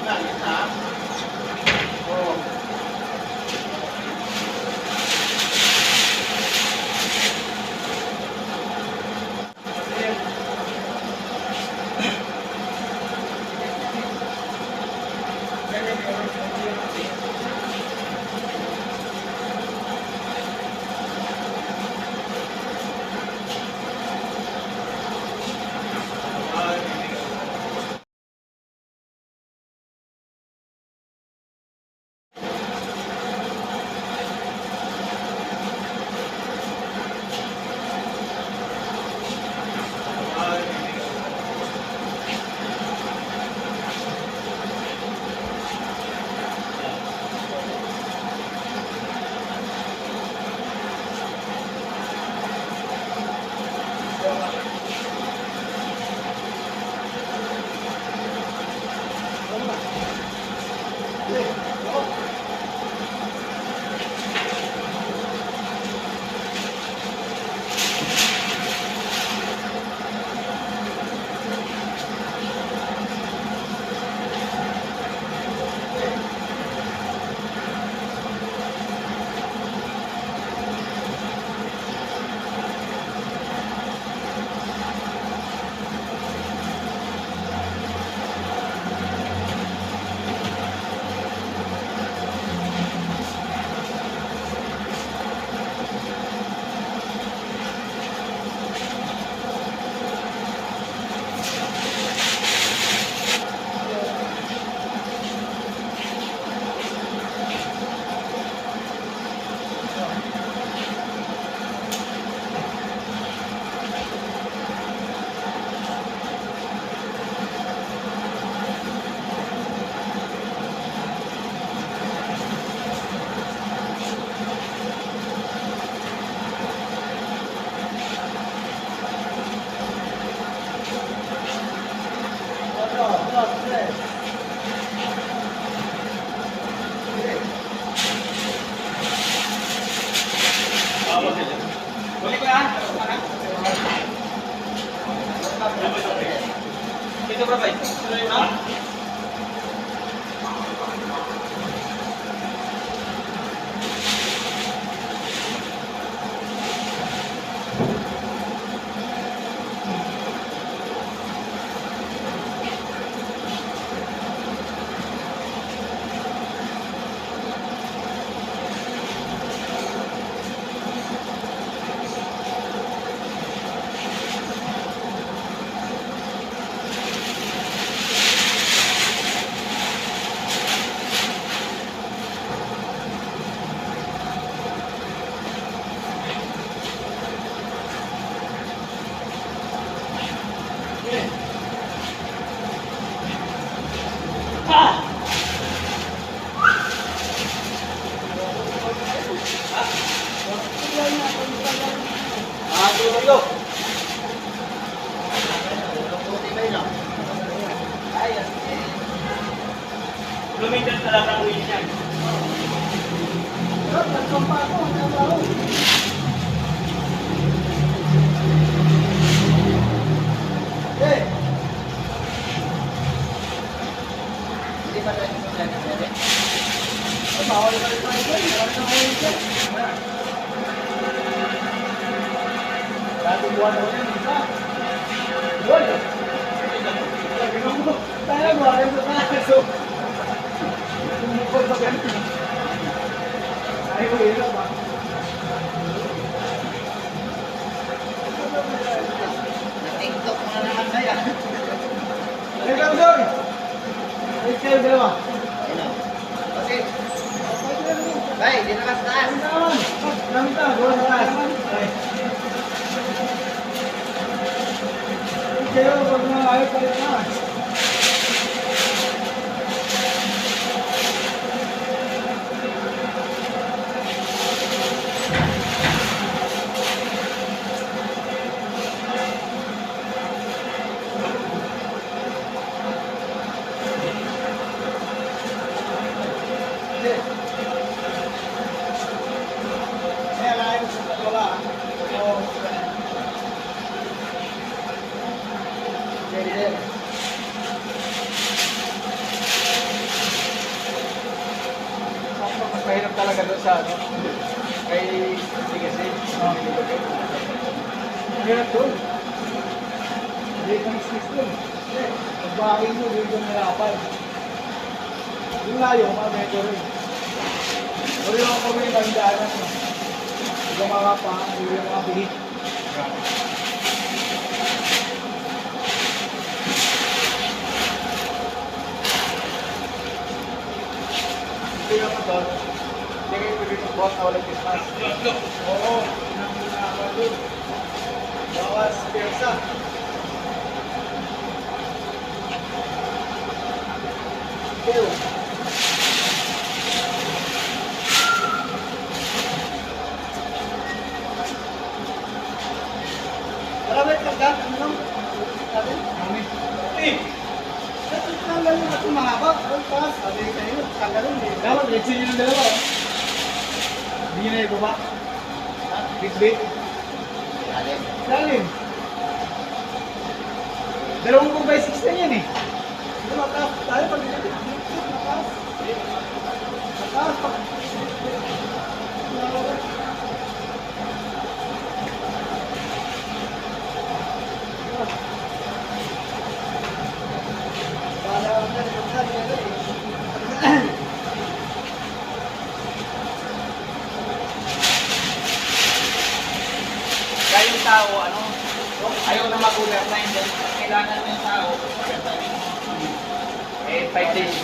Oh. Balik ko yan. Dito bro, bay. Tuloy na. Ah, tuloy ko. Lumindot na lang ang wheels yan. Hindi pa tayo sa Bawal pa rin tayo dyan. Wala nang huli dyan. Dati buwan ako yan, isa. Buwan eh. Sabi ko, tayo, buwan sa taas. So, tumukod pa ganun. Ay, hirap ah. Na-TikTok mo na naman tayo. Ay, kayo, sir. Ay, kayo, dalawa. Ayun o. Kasi, bay, di na ka sa taas. Ang naman. Gamit na, gawa sa taas. Ay. Ay, kayo, pag mga ayaw pa rin na. Kaya lahat sa dalawa. Oo. Sige, sige. talaga doon sa ano. Kay hindi kasi. Oh. Hirap doon. Hindi kang system. Pag mo, hindi ka nahirapan. Yung layo, mga medyo rin. Pero yung problema, yung daanan mo. Yung mga pa, yung mga bihik. Hindi naman doon. Hindi kayo pwede mag-boss na walang Christmas. Oo, pinangunaka doon. Bawas, persa. Pero, Marami ka ano lang? Sabi? kami. Eh! Ito tanggal yung ating mahaba. Ang taas. Sabi kayo, tanggalin eh. Dapat, diretso nyo ng dalawa. Oh. Hindi nyo na ibaba. Bit-bit. Lalim. Lalim. Dalawang 4x6 na yan eh. Hindi mataas. Tayo pag mataas. Mataas pag. Kaya yung tao, ano, ayaw na mag-overtime dahil pag kailangan mo yung tao, overtime mo. Eh, 5 days.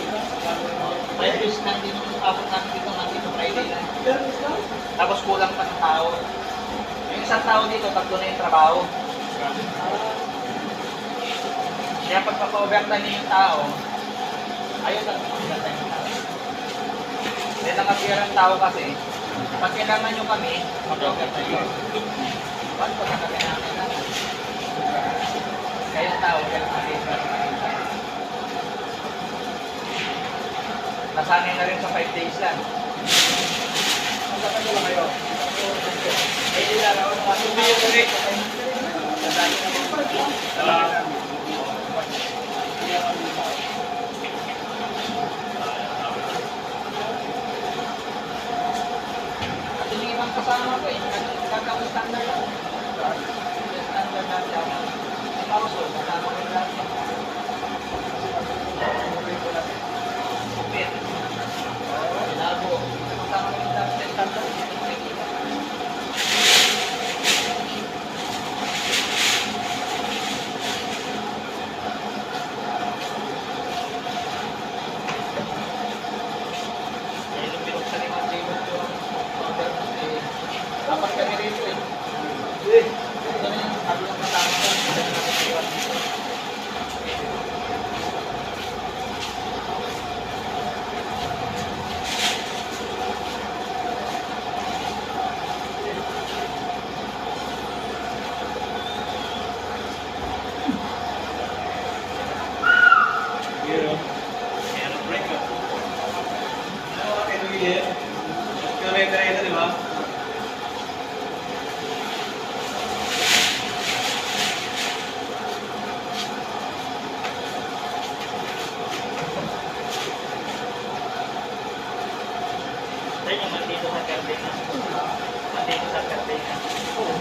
5 days lang din yung abot namin dito, nandito Friday na. Tapos kulang pa ng tao. Yung isang tao dito, tatlo na yung trabaho. Kaya pag papa-overtime niyo yung tao, ayaw talaga mag-overtime yung tao. Dahil nakapira ang tao kasi, pag kailangan nyo kami, mag-overtime kayo. Paano pag kami kailangan? Kaya yung tao, kaya kami para. Nasanay na rin sa 5 days lang. Ang dapat nila kayo. Eh, di lang ako nakasundi yung ulit. At yung ibang kasama ko eh, gagawin standard lang. Standard natin ako. Si Mauso, kasama ko yung lahat yan. Supit. Labo. Kasama ko yung lahat standard. Nakikita. Eh, nung binuksan ni Ma'am Raymond yung order, eh, dapat kami rito eh. Ito na yung sabi ng kasama ko, hindi na namin iwan dito. Meron break ah. Ano ka kay Luigi? Kilometer ito, di ba? Sir, yung nandito sa Cardena. Nandito sa Cardena. Oo.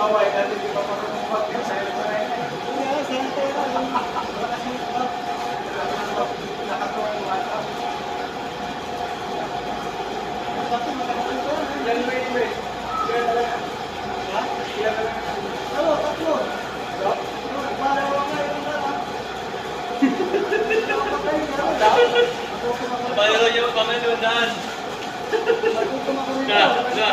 Bawal natin di pa marunong mag-silent. Hindi, center lang. Malakas yung up. Nakatuwa yung WhatsApp. Tapos magkakaroon ko. Ilan ba yun, eh? Ilan talaga? Ha? Ilan talaga? Oo, tatlo. No? Nagpalawa nga yung lahat. Paano niyo, paano niyo daan? Nagutom ako rito. Na, na.